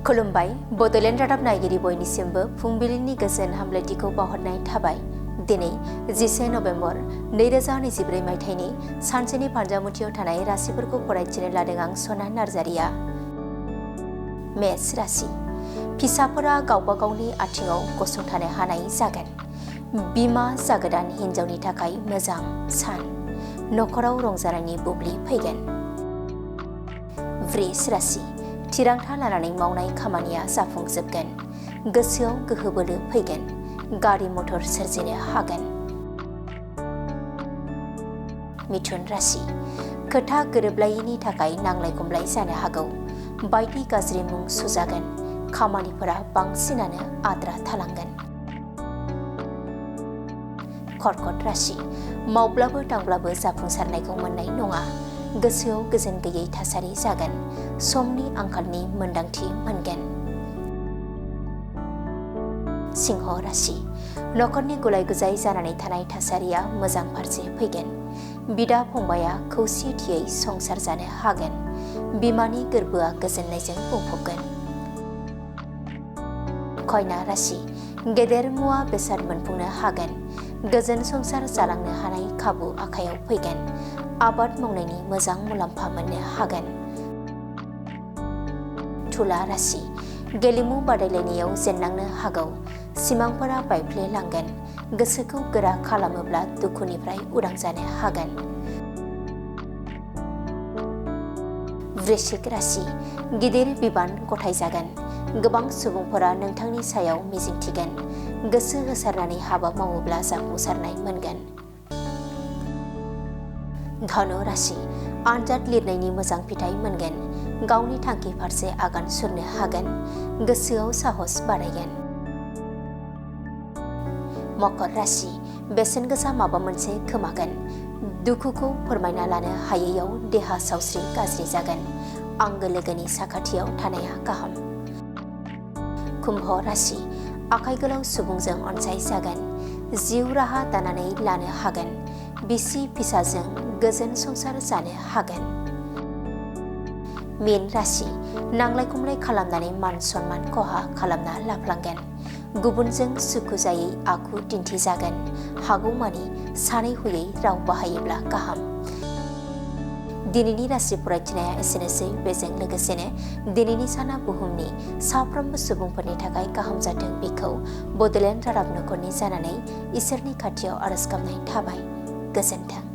खुलुमबाय बड'लेण्ड रादाब नायगिरि बयनिसिमबो फुंबिलिनि गोजोन हामलायथिखौ बावहरनाय थाबाय। दिनै 10 नभेम्बर 2024 मायथाइनि सानसेनि फान्जामुथियाव थानाय राशिफोरखौ फरायथिनो लादों आं सना नार्जारिया। मेष राशि फिसाफोरा गावबा गावनि आथिङाव गसंथानो हानाय जागोन। बिमा जागोदान हिन्जावनि थाखाय मोजां सान। नखराव रंजानायनि बुब्लि फैगोन। वृष राशि थिरांथा लानानै मावनाय खामानिया जाफुंजोबगोन। गोसोआव गोहो बोलो फैगोन। गारि मटर सोरजिनो हागोन। मिथुन राशि खोथा गोरोबलायैनि थाखाय नांलाय खमलाय जानो हागौ। बायदि गाज्रि मुं सुजागोन। खामानिफोरा बांसिनानो आद्रा थालांगोन। कर्कट राशि मावब्लाबो दांब्लाबो जाफुंसारनायखौ मोननाय नङा। गोसोआव गोजोन गैयै थासारि जागोन। समनि आंखालनि मोन्दांथि मोनगोन। सिंह राशि नखरनि गुलाय गुजाय जानानै थानाय थासारिया मोजां फारसे फैगोन। बिदा फंबाया खौसेथियै संसार जानो हागोन। बिमानि गोरबोआ गोजोननायजों बुंफबगोन। कन्या राशि गेदेर मुवा बेसाद मोनफुंनो हागोन। गोजोन संसार जालांनो हानाय खाबु आखायाव फैगोन। आबाद मावनायनि मोजां मुलाम्फा मोननो हागोन। तुला राशि गेलेमु बादायलायनायाव जेननांनो हागौ। सिमांफोरा बायफ्लेलांगोन। गोसोखौ गोरा खालामोब्ला दुखुनिफ्राय उदां जानो हागोन। वृश्चिक राशि गिदिर बिबान गथायजागोन। गोबां सुबुंफोरा नोंथांनि सायाव मिजिंथिगोन। गोसो होसारनानै हाबा मावोब्ला जाफुंसारनाय मोनगोन। धनु राशि आनजाद लिरनायनि मोजां फिथाइ मोनगोन। गावनि थांखि फारसे आगान सुरनो हागोन। गोसोआव साहस बारायगोन। मकर राशि बेसेन गोसा माबा मोनसे खोमागोन। दुखुखौ फोरमायना लानो हायैयाव देहा सावस्रि गाज्रि जागोन। आंगो लोगोनि साखाथियाव थानाया गाहाम। कुम्भ राशि आखाइ गोलाव सुबुंजों अनसायजागोन। जिउ राहा दानानै लानो हागोन। बिसि फिसाजों गोजोन संसार जानो हागोन। मीन राशि नांलाय खमलाय खालामनानै मान सन्मान खहा खालामना लाफ्लांगोन। गुबुनजों सुखु जायै आखु दिन्थिजागोन। हागौमानि सानै हयै राव बाहायोब्ला गाहाम। दिनैनि राशि फरायथिनाया एसेनोसै। बेजों लोगोसेनो दिनैनि साना बुहुमनि साफ्रोमबो सुबुंफोरनि थाखाय गाहाम जाथों बेखौ बड'लेण्ड रादाब नखरनि जानानै इसोरनि खाथियाव आरज गाबनाय थाबाय। गोजोन्थों।